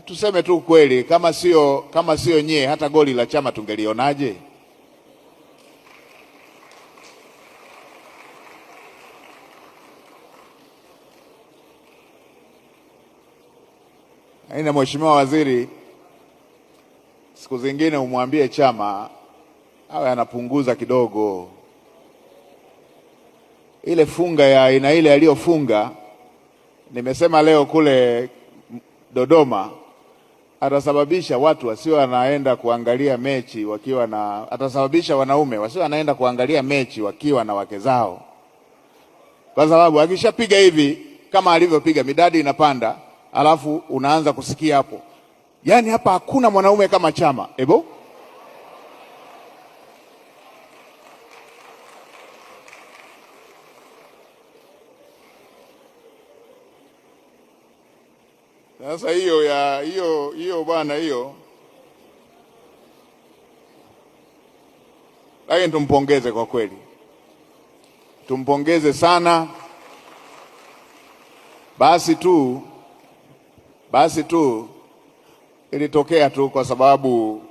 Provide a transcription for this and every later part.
Tuseme tu kweli, kama sio nyie, hata goli la Chama tungelionaje? Aina, Mheshimiwa Waziri, siku zingine umwambie Chama awe anapunguza kidogo ile funga ya aina ile aliyofunga. Nimesema leo kule Dodoma, atasababisha watu wasio wanaenda kuangalia mechi wakiwa na, atasababisha wanaume wasio wanaenda kuangalia mechi wakiwa na wake zao, kwa sababu akishapiga hivi kama alivyopiga, midadi inapanda, alafu unaanza kusikia hapo, yaani hapa hakuna mwanaume kama Chama. Ebo, sasa hiyo ya hiyo hiyo bwana hiyo, lakini tumpongeze kwa kweli, tumpongeze sana. Basi tu ilitokea tu kwa sababu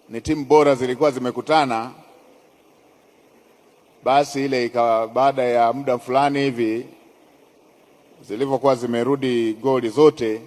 ni timu bora zilikuwa zimekutana, basi ile ikawa baada ya muda fulani hivi zilivyokuwa zimerudi goli zote.